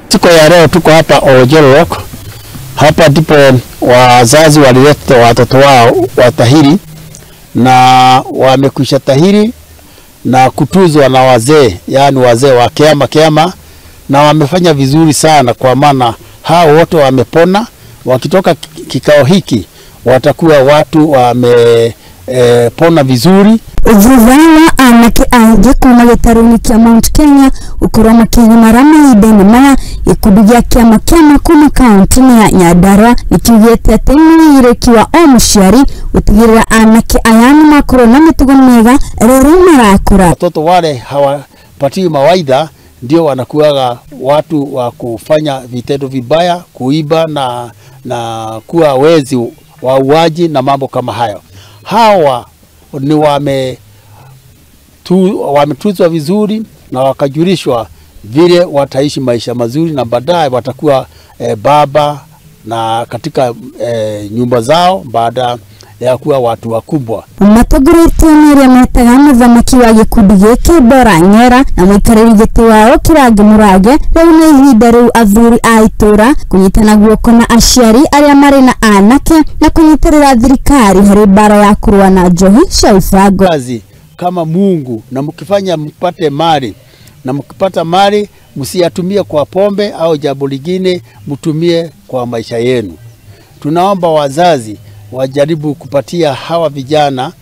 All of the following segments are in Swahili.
Siku ya leo tuko hapa Oljororok. Hapa ndipo wazazi walileta watoto wao watahiri na wamekwisha tahiri na kutuzwa na wazee, yani wazee wa kiama kiama, na wamefanya vizuri sana kwa maana hao wote wamepona. Wakitoka kikao hiki watakuwa watu wamepona vizuri. Thutha wa anake aingĩ kuma gĩtarũ-inĩ kĩa Mount Kenya gũkorwo makĩgimara mahinda-inĩ maya, gĩkundi gĩa kĩama kĩama kuma kaunti-inĩ ya Nyandarua nĩkiugĩte atĩ nĩ ũigĩrĩrĩki wa o mũciari gũtigĩrĩra anake aya nĩmakorwo na mĩtugo mĩega rĩrĩa marakũra. Watoto wale hawapatiwi mawaidha ndio wanakuwaga watu wa kufanya vitendo vibaya, kuiba na kuwa wezi, wauaji na mambo kama hayo. Hawa ni wametuzwa vizuri na wakajulishwa vile wataishi maisha mazuri na baadaye watakuwa baba na katika nyumba zao baada ya kuwa watu wakubwa. Matongoretio nĩ arĩa metaga mũthamaki wa gĩkundi gĩkĩ Bora Ng'era na mũikarĩri gĩtĩ wao Kĩrangi Mũrange, rĩu nĩ ihinda rĩu athuri a itũra kũnyitana guoko na aciari arĩa marĩ na anake na kũnyitĩrĩra thirikari harĩ mbara ya kũrũa na njohi cia ibango. Kazi kama Mungu, na mkifanya mpate mali, na mkipata mali msiyatumie kwa pombe au jambo lingine, mtumie kwa maisha yenu. Tunaomba wazazi wajaribu kupatia hawa vijana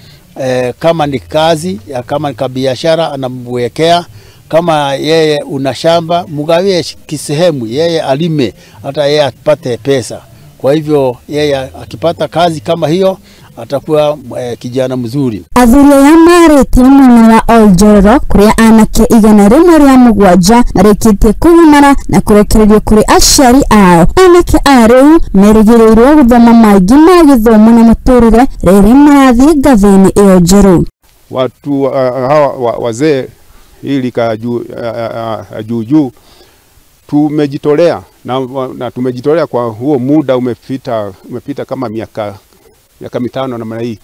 kama ni kazi, kama ni biashara anamwekea, kama yeye una shamba mgawie kisehemu, yeye alime hata yeye apate pesa. Kwa hivyo yeye akipata kazi kama hiyo atakuwa kijana mzuri. Athuri aya marĩtie mwena wa Oljororok kũrĩa anake 107 marĩkĩtie kũgimara na kũrekererio kũrĩ aciari ao. Anake aya rĩu merĩgĩrĩirwo gũthoma maingĩ ma gĩthomo na mũtũrĩre rĩrĩa marathiĩ ngathĩ-inĩ ĩyo njerũ. Watu hawa wazee hili ka juu tumejitolea na tumejitolea kwa huo muda umepita kama miaka 5 namna hii.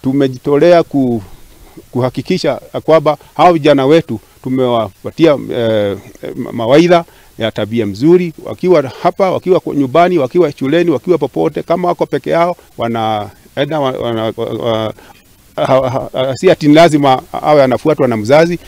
Tumejitolea kuhakikisha kwamba hao vijana wetu tumewapatia mawaidha ya tabia mzuri, wakiwa hapa, wakiwa nyumbani, wakiwa shuleni, wakiwa popote. Kama wako peke yao wanaenda si ati lazima awe anafuatwa na mzazi.